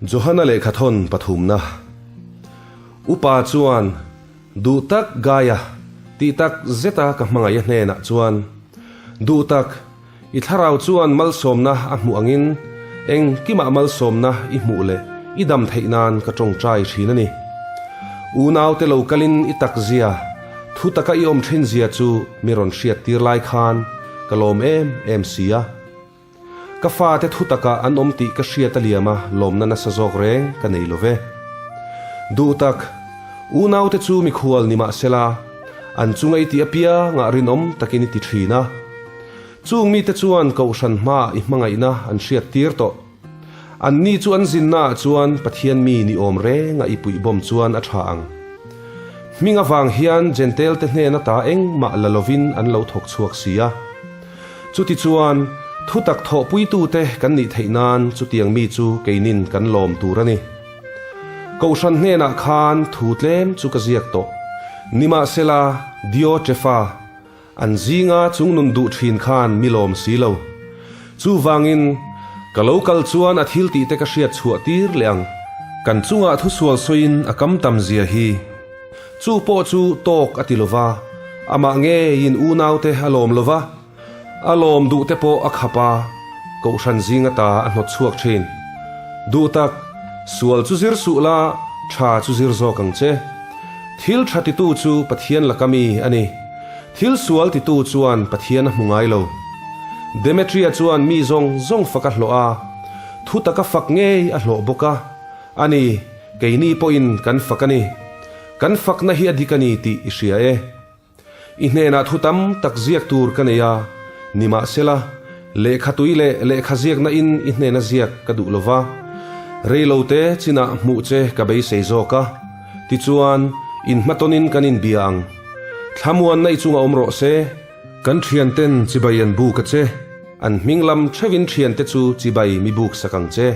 Johana lehkhathawn pathumna. Upa chuan, Duh tak Gaia, tih tak zeta ka hmangaih a hnenah chuan, Duh tak, i thlarau chuan malsawmna a hmuh angin engkimah malsawmna i hmuh leh i dam theih nan ka tawngtai thin a ni. Unaute lo kalin i takzia, thu taka i awm thin zia chu mi rawn hriat tir lai khan ka lawm em em si a. Ka fate thu takah an awm tih ka hriat a liam a, lawmna nasa zawk reng ka nei lo ve. Duh tak, unaute chu mikhual ni mah sela, an chunga i tih apiangah rinawm takin i ti thin a. Chung mite chuan Kohhran hmaah i hmangaihna an hriat tir tawh. Anni chu an zinnaah chuan Pathian mi ni awm renga i puihbawm chuan a tha ang. Hming avang hian Jentail-te hnen ata engmah la lovin an lo thawk chhuak si a. Chutichuan, thutak thawhpuitute kan nih theih nan chutiang mi chu keinin kan lawm tur a ni. Kohhran hnenah khan thu tlem chu ka ziak tawh. Nimahsela, Diotrefa, an zinga chungnun duh thin khan mi lawm si lo. Chuvangin, ka lo kal chuan a thil tihte ka hriat chhuah tir leh ang. Kan chungah thusual sawiin a kam tam zia hi. Chu pawh chu tawk a ti lo va, amah ngeiin unaute a lawm lo va, a lawm duhte pawh a khap a, kohhran zing ata a hnawt chhuak thin. Duh tak, sual chu zir suh la, tha chu zir zawk ang che. Thil tha titu chu Pathian laka mi a ni. Thil sual titu chuan Pathian a hmu ngai lo. Demetria chuan mi zawng zawng fak a hlawh a, thu taka fak ngei a hlawh bawk a. A ni, keini pawhin kan fak a ni. Kan fakna hi a dik a ni tih i hria e. I hnenah thu tam tak ziak tur ka nei a, nimahsela, lehkha tui leh lehkha ziakna in i hnena ziak ka duh lo va, reilote chinah hmuh che ka beisei zawk a, tichuan, inhmatawnin kan inbia ang. Thlamuanna i chunga awm rawh se. Kan thianten chibai an buk a che. An hming lam theuhin thiante chu chibai mi buk sak ang che.